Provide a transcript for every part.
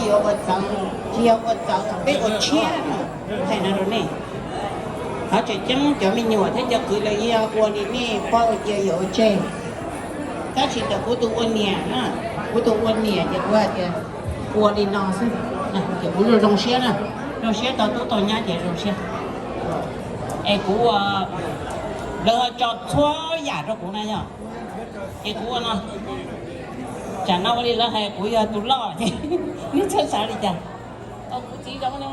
Ua txawv, tsis yog ua txawv, peb ua tshiab no, hais no rau nej. Qhov tseem ceeb cov me nyuam thiab cov kwv lawv yog ua li nej paub ua cia yuav ua tseg, tab sis ntawm kuv tus ua niam na, kuv tus ua niam ces kuv hais tias ua li no xwb, ces kuv zoo zoo siab na, zoo siab tau tub tau nyab ces zoo siab. Es kuv ua, lawv ho tso txhua yam rau kuv na yog, ces kuv ua no, tsam no ua li lawv hais kuv yog tus loj ces nej txhob xav li cas. Kuv txiv zoo ne.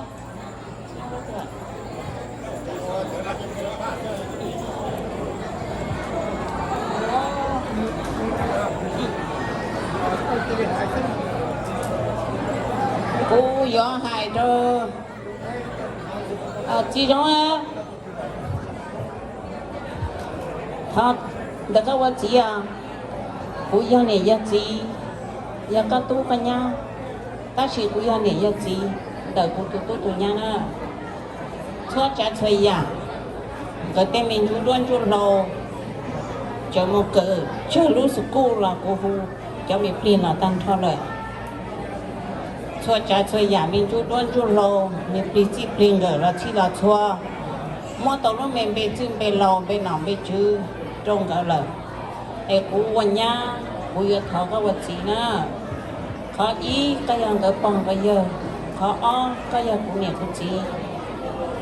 Kuv yuav hais rau txiv zoo, thov ntawm koj ua txiv os, kuv yog niam yog txiv, yog koj tub koj nyab, tab sis kuv yog niam yog txiv ntawm kuv tus tub tus nyab na. Txhua tsav txhua yam, nkawd tej me ntsuj duab ntsuj hlauv, tseem mus kawm tsawg lub xus kuj los kuv hu cov me plig los tag nrho lawm. Txhua tsav txhua yam me ntsuj duab ntsuj hlauv, me plig txij plig nkawm los txhij los txhua, muab tau lub me npe txwj npe laus npe nom npe tswv rau nkawd lawm. Es kuv ua nyab, kuv yuav thov koj ua txiv na. Qhov ib, koj yog nkawd pog nkawd yawg. Qhov ob, koj yog kuv niam kuv txiv.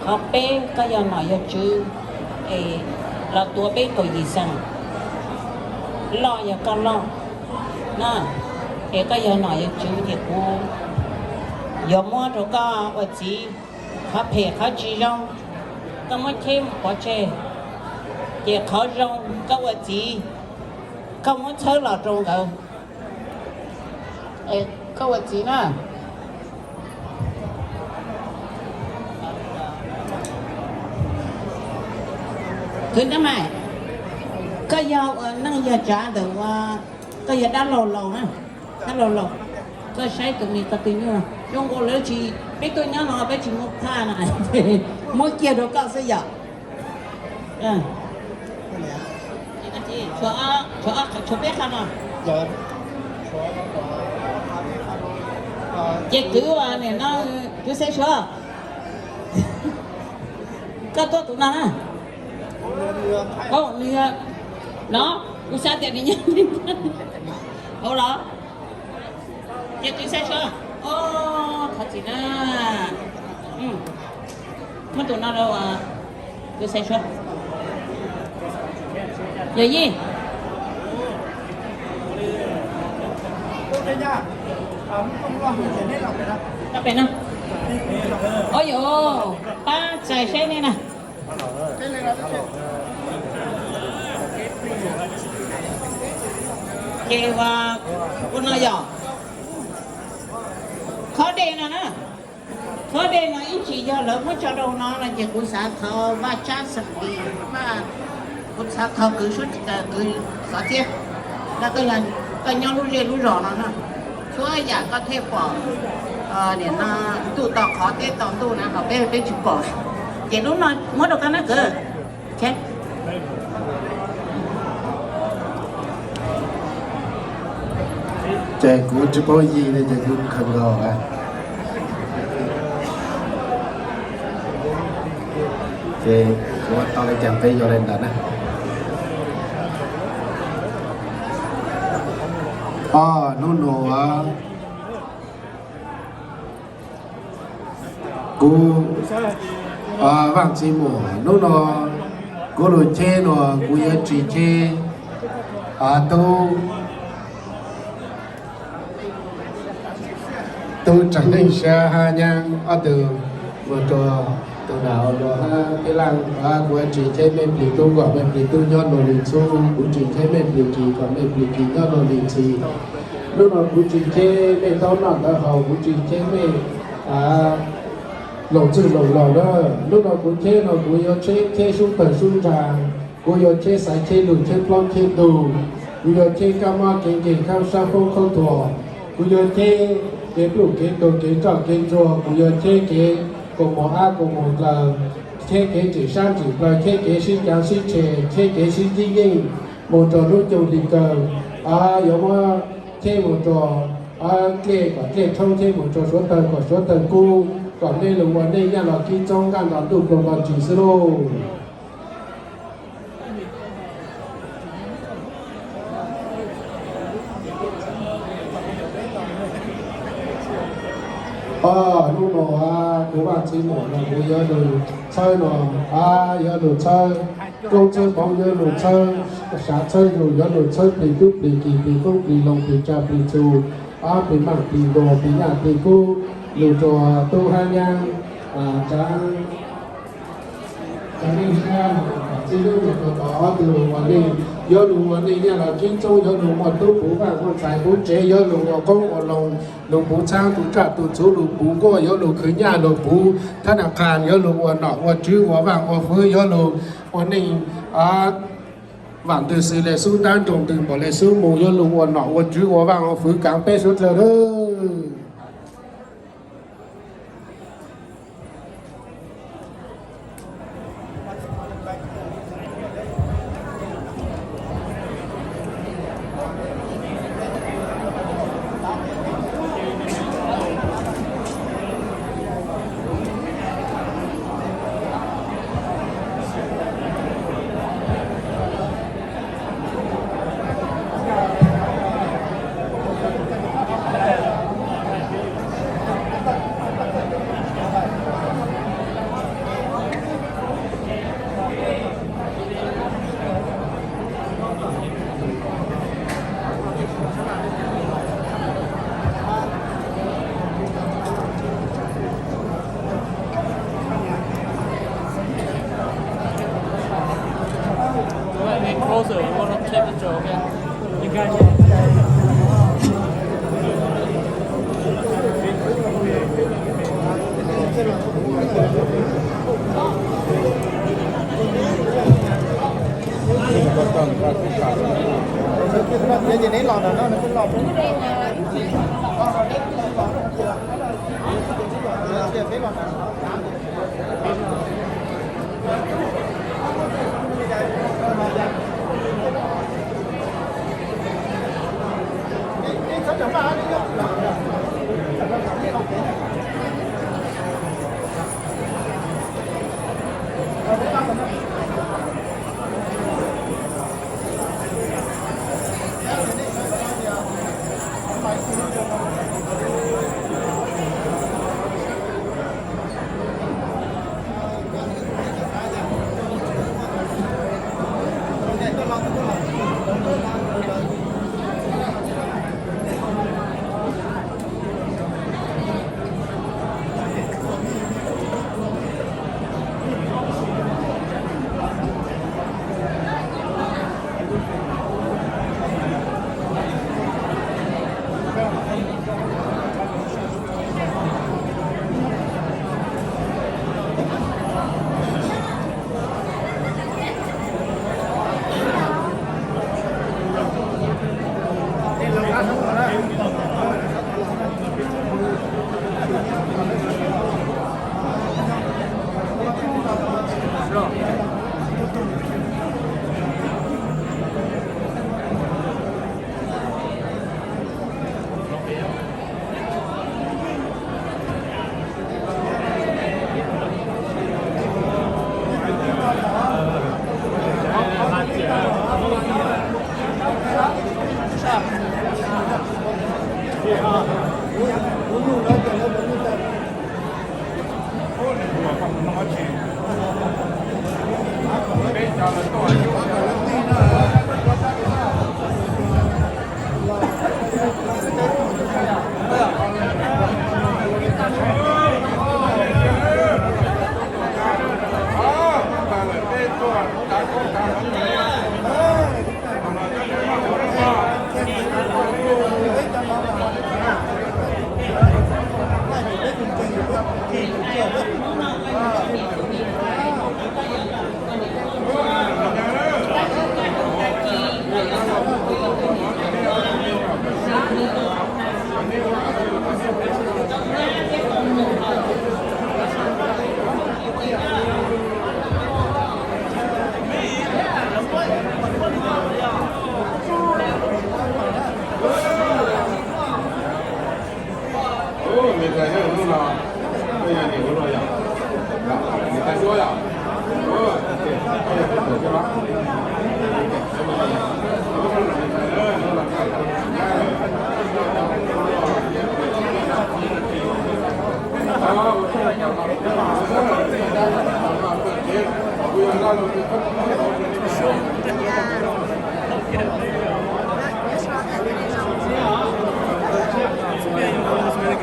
Qhov peb, koj yog nom yog tswv, es los tuav peb kaum yim xeem, loj yog koj loj na, es koj yog nom yog tswv ces kuv yuav muab rau koj ua txiv. Qhov phem qhov tsis zoo, koj muab cheb mus pov tseg, ces qhov zoo koj ua txiv, koj muab txhawb los rau nkawd. Koj ua txiv na. Khwv teeb meem, koj yog ua neej yog tsav ntawm ua, koj yog dab laug laus na, dab laug laus, koj saib tus me ko tw nyuj zoo nkaus lawv tsis, peb tuaj nyob no peb tsis muaj phaj no, muab kiag rau koj xwb yom. Tshuav peb qho no. Ces kwv, nim no kwv Xaiv Suav, koj tuaj tus no na. Nws, no, kuv xav tias nws nyob li ntawd. Hauv los? Ces kwv Xaiv Suav, thov txim na. Muab tus no rau kwv Xaiv Suav. Yog yij. Pem no. Ua yuav pab txais saib nej na. Ces ua no yog khob dej no na. Khob dej no ib tsis yog lawv muab tso rau no no ces kuv xav thov Vaj Tsab Xeem Lis, kuv xav thov kwv Suav Tsis Taw, kwv Xov Txhiab, no koj nyob lub zej lub zos no na, txhua yam koj thiaj pom. Nim no ntuj to qhov teb to ntuj na ho peb peb tsis pom, ces lub no muab rau koj na kwv. Ces kuv tsis paub yig li ces kuv khaws nkaus. Ces kuv tau li cas peb yuav li ntawd na. Hnub no kuv, Vaj Txiv Muas, hnub no kuv lug cheb no kuv yuav tsis cheb tub, tub Tsav Neej Siab hab Nyaab ob tug, mus rua tus nam ua luag hab Tij Laaj, kuv yuav tsis cheb mej plig tub kom mej plig tub nyob nuav lug txhub, kuv tsis cheb mej plig kis kom mej plig kis nyob nuav lug txhis. Hnub no kuv tsis cheb mej taub noj taub haus, kuv tsis cheb mej loos txwj loos laug na. Hnub no kuv cheb no kuv yuav cheb, cheb sub tawg sub ntsag, kuv yuav cheb xaiv cheb lug, cheb plaub cheb ntug, kuv yuav cheb kab mob kev nkeeg, kab sab foob khaub thuas, kuv yuav cheb kev pluj kev tuag, kev nroj kev ntsuag, kuv yuav cheb kev kaus mom ab kaus mom dlaws, cheb kev ntsim sab ntsim plawg, cheb kev sib caav sib tshe, cheb kev sib ntsib yeej mus rua hnub coog hli kawg, yuav muab cheb mus rua Dlej kom dlej thoob thiab mus rau suav tawg kom suav tawg kub, kom nej lug ua nej nyaj los kib txoob nqaj nto ntuj nplooj nto ntsis xwb lauj. Hnub no kuv Vaj Txiv Muam no kuv yuav lug txhawb no, yuav lug txhawb koob txhawb hmoov, yuav lug txhawb sav txhawb zug, yuav lug txhawb plig dub plig kis plig qoob plig loo plig tsaj plig txhu, plig maaj plig ntuag plig nyaj plig kub, lug rua tub hab nyab, tsav tsav neej sab, txiv lub nus ko tod ob tug lug ua neej, yuav lug ua neej nyaj los kib txoob, yuav lug muaj tub puv vaaj muaj ntxhais puv tsev, yuav lug ua qoob ua loo, lug puv txhaab tu tsaj tu txhu, lug puv nkuaj, yuav lug khwv nyaj lug puv thab nas qha, yuav lug ua nom ua tswv ua vaaj ua fwv, yuav lug ua neej vaam ntws xws le xub ntab nroog ntws npaum le xub moog, yuav lug ua nom ua tswv ua vaaj ua fwv kaav peb suav dlawg lawm.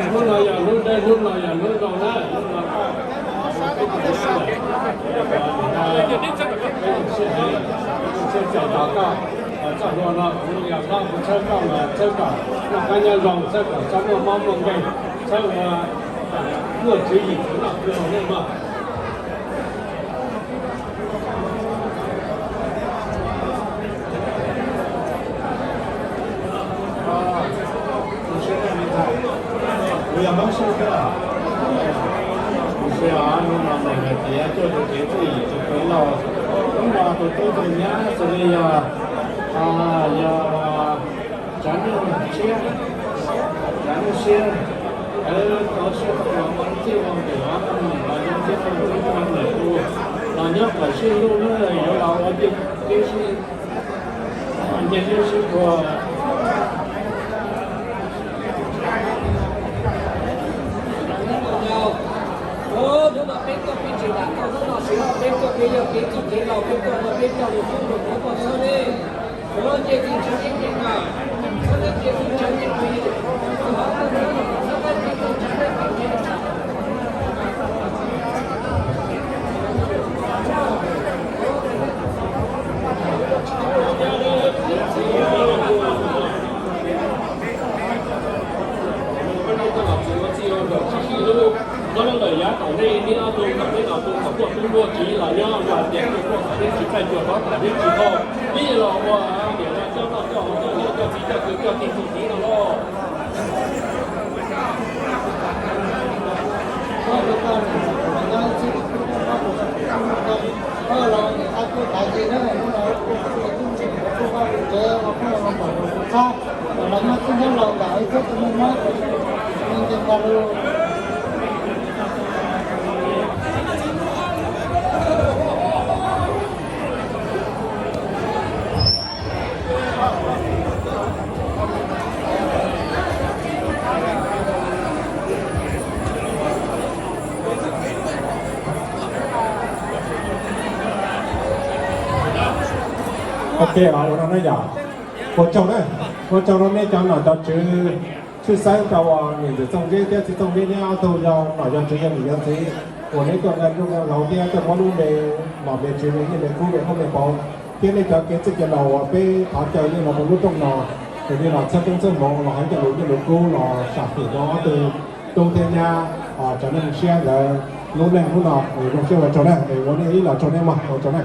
Hnub no yog hnub dawb, hnub no yog hnub zoo na, hnub no koj sib txawm tos koj, txoj hlua no kuv yog hlob kuv txhawb koj los txhawb kom noj qab nyob zoo, txhawb kom txhob muaj mob muaj nkeeg, txhawb ua muaj tswv yim txawv noj txawv haus nej mog. Kuv yog Hmoob Xyooj thiab. Kuv xav hnub no ntawm hais tias coj tus kev txawj yim tus kev laus, hnub no tus tub tus nyab xws li yog, yog Tsav Nuj Siab, Tsav Nuj Siab, tawv tau siab tau los ua txij ua nkawm los ua niam los yog txij tau txij ua niam tus los nyob kom sib hlub na, yuav los ua tij tib si, nce hlub sib tua. Hnub no peb tuaj peb tsis nram koj, hnub no peb tuaj peb yog kev txij kev laus, peb tuaj no peb coj lus hlub lus hlub koj xwb ne. Hnub no lawm yav tom ntej neb ob tug kom neb los tu kom tuaj tub npuaj tsis los nyob ua tiav tuaj kom neb tsis txaij cua rov kom neb tsis tau ib los ua niam no coj noj coj haus coj noj coj txiv coj kwv coj tij txuj txiv no lauj. Ok, ua no na yom. Ua tsaug na, ua tsaug rau nej cov nom cov tswv tshwj xeeb rau niam ntxawm Txooj Zeb thiab txiv Txooj Zeb, neb ob tug yog nom yog tswv yog niam yog txiv uas neb tuaj nqa nruj nqa hlauv thiab tuaj muab lub npe nom npe tswv me nyiaj me kub me khaub me npauv thiab nej cov kev txwj kev laus uas peb thov caw nej los rau lub rooj no, ces nej los txhawb koob txhawb hmoov los hais coj lus coj lus kub los sam fem rau ob tug tub thiab nyab Tsav Nuj Siab nkawd lub neej hnub no. Zoo siab ua tsaug na, ua nej ib los tsaug nej mog, ua tsaug na.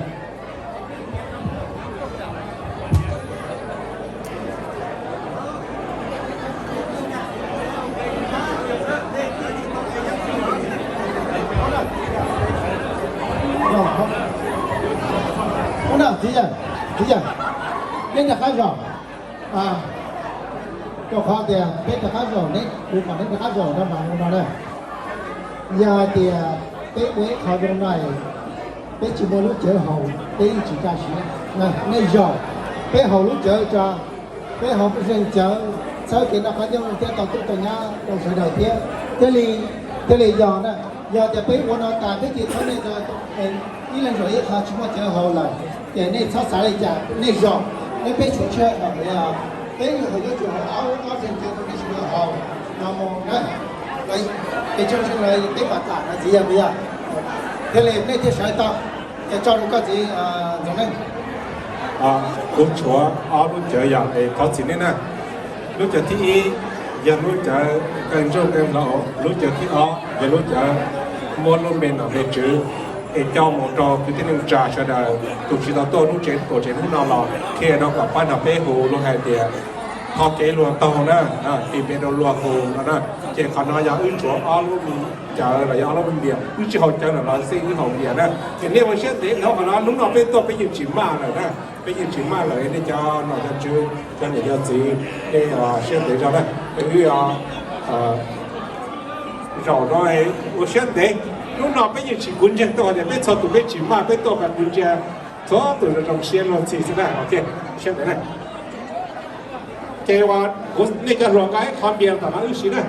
Ub, txiv yawg, txiv yawg, nej rov qab zaum, rau qhov tias peb rov qab zaum, neb, kuv kom neb rov qab zaum rau nram no na. Yog hais tias peb ua ib qho zoo no, peb tsis muaj lub cawv haus, peb yeej tsis kaj siab. Nej zaum, peb haus lub cawv tso, peb haus zeeg cawv, txhawb kev noj qab nyob zoo thiab tau tub tau nyab rau sawv daws thiab. Thiaj li, thiaj li yog na, yog tias peb ua no tas peb cia li thov nej ib leeg zaum ib qho tsis muaj cawv haus lawm, ces nej txhob xav li cas, nej zaum, nej peb tsis tseg, peb yuav tsum haus ob, ob zeeg cawv rau nej sawv daws haus no mus na. Peb tsis tseg lawm peb mam tham no txiv yawg, puas yog? Thiaj li nej thiaj sawv tau. Ces tso rau koj txiv Ntxoov Neej. Kuv tshuav ob lub cawv yog es thov txim nej na. Lub cawv thib ib yog lub cawv qee ntsauj qee hlauv, lub cawv thib ob yog lub cawv muab lub npe nom npe tswv es coj mus rau kwv tij neej tsa sawv daws tus tsis tau tuaj lub tsev tuam tsev hnub no los qhia rau kom pab nrog peb hu luag hais tias qhov kev luag taug na, tis npe rau luag hu no na. Ces qhov no yog wb tshuav ob lub cawv los yog ob lub npias, wb tsis haus cawv lawm los xij wb haus npias na. Ces nej ua siab ntev dhau qhov no, hnub no peb tuaj peb yeej tsis maj lawm na, peb yeej tsis maj lawm, nej cov nom cov tswv cov niam cov txiv nej siab ntev zog na, wb Zaum no ua siab ntev, hnub no peb yeej tsis kuv ntseeg tuaj hais tias peb txhua tus peb tsis maj, peb tuaj mas kuv ntsia txhua tus zoo zoo siab luag ntxhi xwb na. Ok, siab ntev na. Ces uas nej cov hluas nqa ib qho npias tom no wb siv na.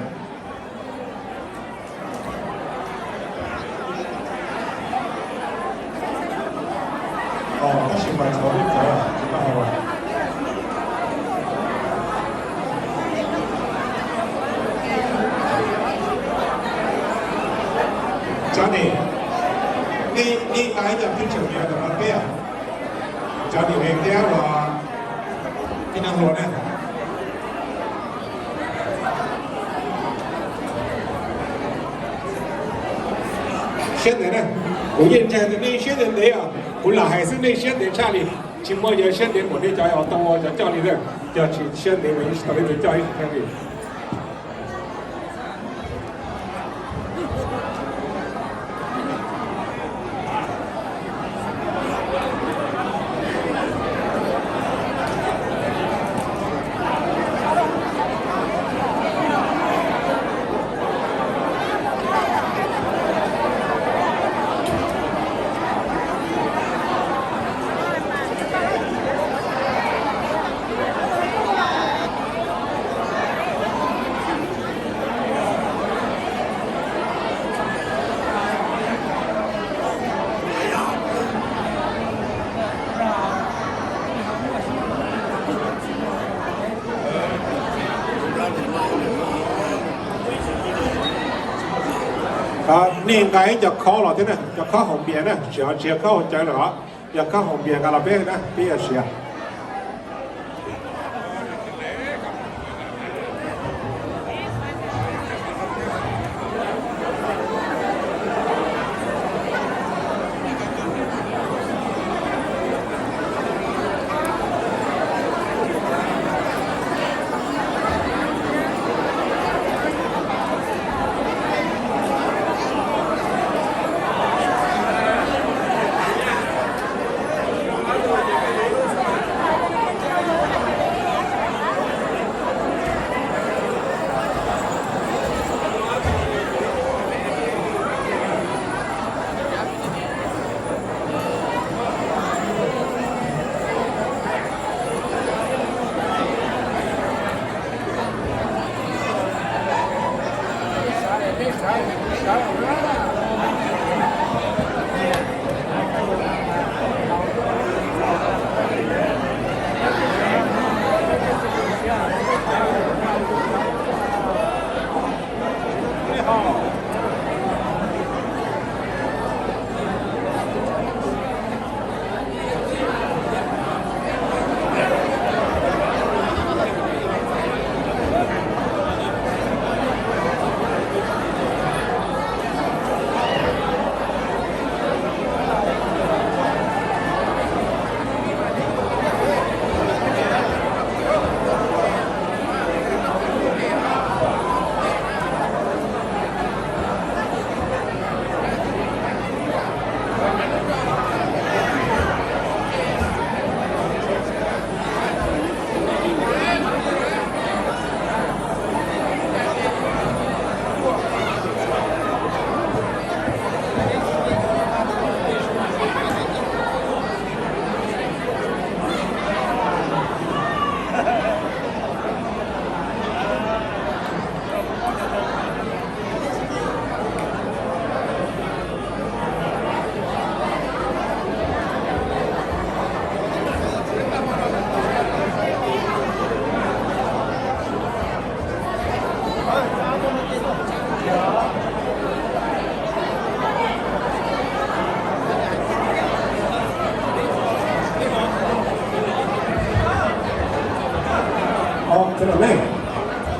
Cov niam, nej nqa ib co picture npias tom no peb, cov niam thiab uas ib neeg hluas na. Siab ntev na, kuv yeej ntseeg tias nej siab ntev ntev os, kuv lam hais xwb nej siab ntev tshaj li. Tsis muaj yawg siab ntev npaum nej cov uas tau ua cov coj li na, yog tsis siab ntev mas yeej tsis tau nej tus coj ib tug thiab li. Nej nqa ib co khob los thiab na, cov khob haus npias na, tsis, tsis yog khob haus cawv lawm os, yog khob haus npias nqa los peb na, peb yuav siav.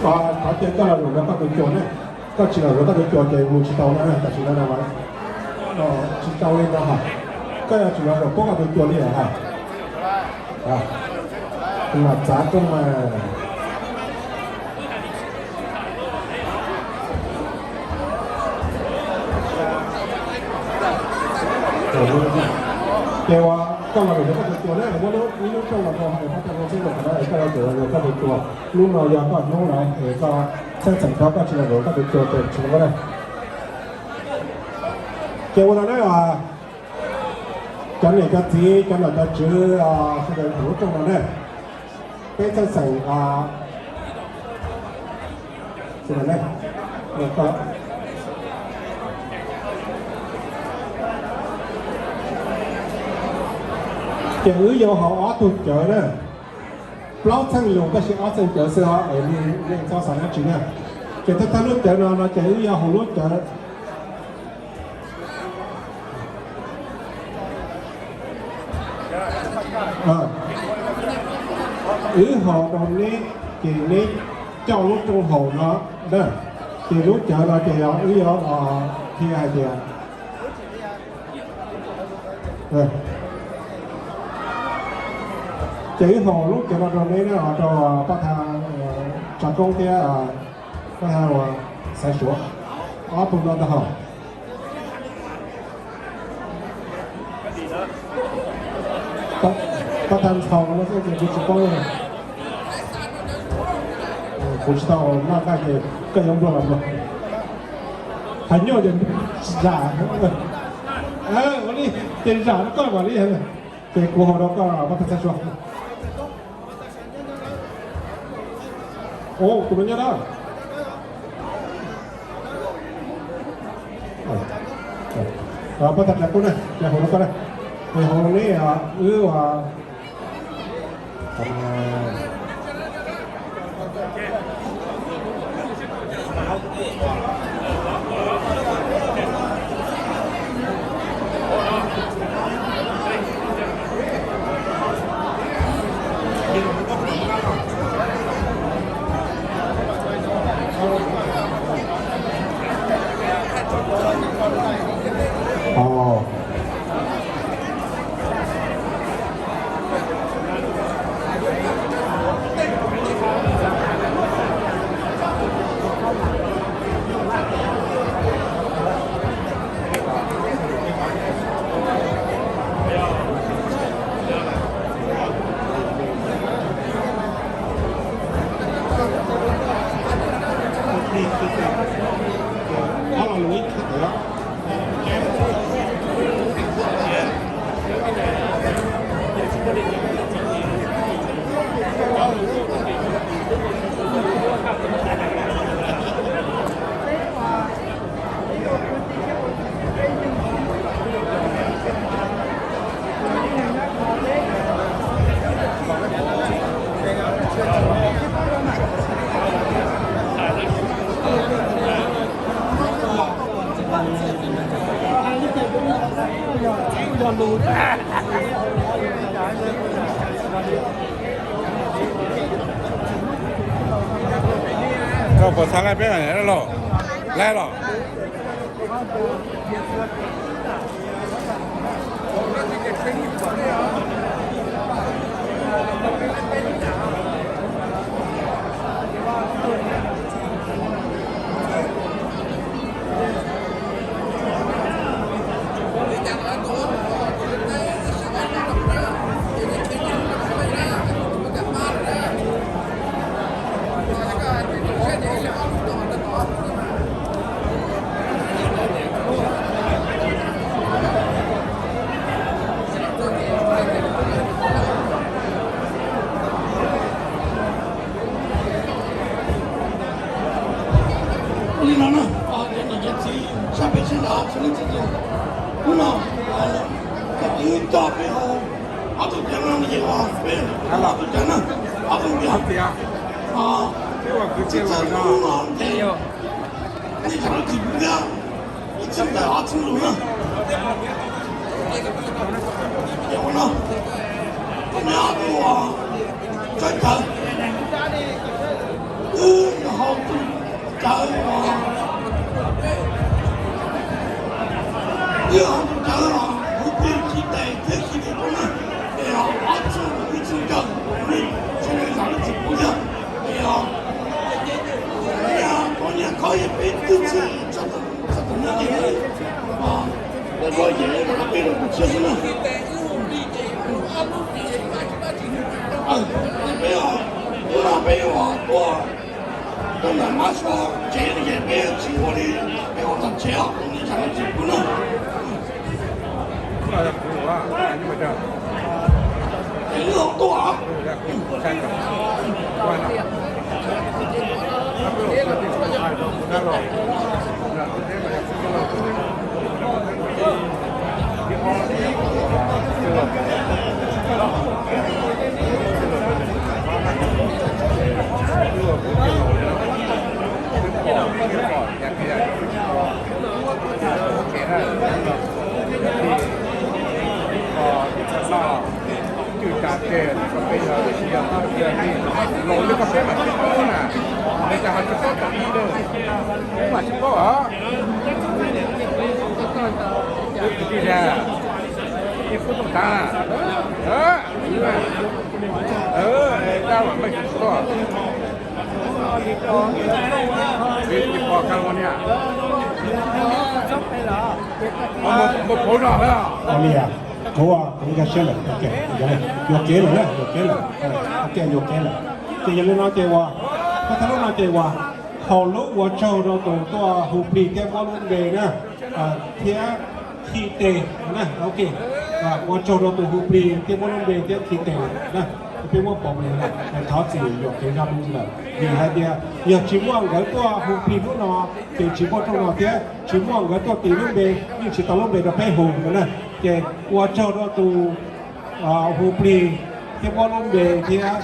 Thov caw koj los zaum rau koj tus cuas ne, koj tsis los zaum koj tus cuas ces mus tsis tau na, tam sim no na, tsis tau li ntawd hos. Koj yuav tsum los zaum poob koj tus cuas li lawm hos. Mas txav rooj mas. Ces uas koj los zaum koj tus cuas na, muab lub ib lub rooj los rau hauv pab cov hluas xwb, koj los zaum koj tus cuas. Lub no yog koj hnub lawm es koj txhawj txheem rau koj tsis los zaum koj tus cuas ces tsis muaj na. Ces ua no na, cov niam cov txiv, cov nom cov tswv, sawv daws hauv lub rooj no na, peb txheej xeem, ces wb yuav haus ob tug cawv na, plaub txheej lus tab sis ob txheej cawv xwb os, es nej txhob xav dab tsi na. Ces thawj thawj lub cawv no no ces wb yuav haus lub cawv wb haus rau neb, ces neb coj lub rooj haus no na. Ces lub cawv no ces wb yuav qhia hais tias, ces wb haus lub cawv no rau neb na, rau pab tha Tsav Koob thiab pab tha uas Xaiv Suav, ob tug no tau haus. Pab tha Ntxhoo no xwb ces kuv tsis paub, kuv tsis tau noj nqaij ces koj yuav nplog los nplog. Hais nyuaj ces zam, ua li ces zam rau koj mam li, ces kuv haus rau koj pab tha Xaiv Suav. Tus no nyob na. Pab tha Tsav Koob na, ces haus rau koj na, ces haus neb wb ua Koj puas xav laij peb los? Laij los? Ua li no na, cov niam cov txiv sab pem sab nrad txhua leej txhua tus, hnub no kom wb coj peb haus ob tug cawv no ces peb haus ob tug cawv na, ob tug cawv. Tsis txawj hnub no ces nej tsam no tsis pub thiab, ib txheej tawm ob txheej lus na. Ces ua no, nej ob tug tsawb cawv, wb yuav haus tus cawv, wb yuav haus tus cawv los huv plig khi tes thiab khi tes rau na. Es ob txheej ib txheej cawv, nej sawv daws zam lub txim pub thiab. Es nyias qhov nyias qhov es peb twb txhij txog tus no ces peb muab yem rau peb rau tus tshiab xwb na. Peb, hnub no peb ua tuaj rau ntawm mab sua tsev no ces peb tsis ua li peb ua tom tsev os, nej zam lub txim pub na. Cwj tas tseg rau peb yog tsis yog tib los li koj peb mam sib paub na, li cas ho tsis paub tau ib lawm, peb mam sib paub os. Kwv tij tias ib phub tooj tav, dab vam meej tsis tuaj. Mus pauv zog lawm. Kuv kuv nkag siab lawm, yuam kev lawm na, yuam kev lawm, yuam kev lawm. Ces yog li no ces uas, koj thaum lub no ces uas, thaum lub ua tsaug rau tus tuaj hu plig thiab muab lub npe na, thiab khi tes na, ok. Ua tsaug rau tus hu plig thiab muab lub npe thiab khi tes na, peb muab pauv li na, thov txim yuam kev zog li lawm. Vim hais tias yog tsis muaj nkawd tuaj hu plig hnub no, ces tsis muaj rooj no thiab tsis muaj nkawd tuaj tis lub npe, yeej tsis tau lub npe rau peb hu no na. Ces ua tsaug rau tus hu plig thiab muab lub npe thiab.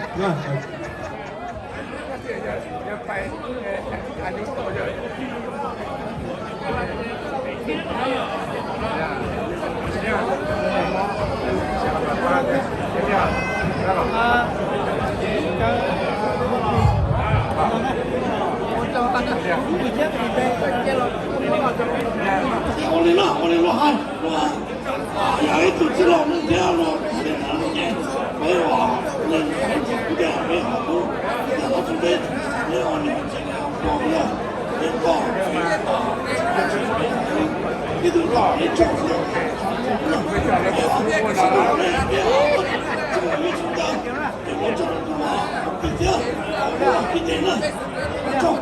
Ua li no, ua li no hais, yog ib tug txwj laug neeg thiab no, peb ua neeg ntawd ces kuv tias peb ho pub, peb ho pub peb, peb ua neeg tseem pom yog peb pom ib tug los ib tsoom no, peb ho pub peb, peb ho pub peb, peb ua ib tsoom ntawd, peb ua tsoom tus no, peb thiab, peb ua peb tes na, ua tsoom.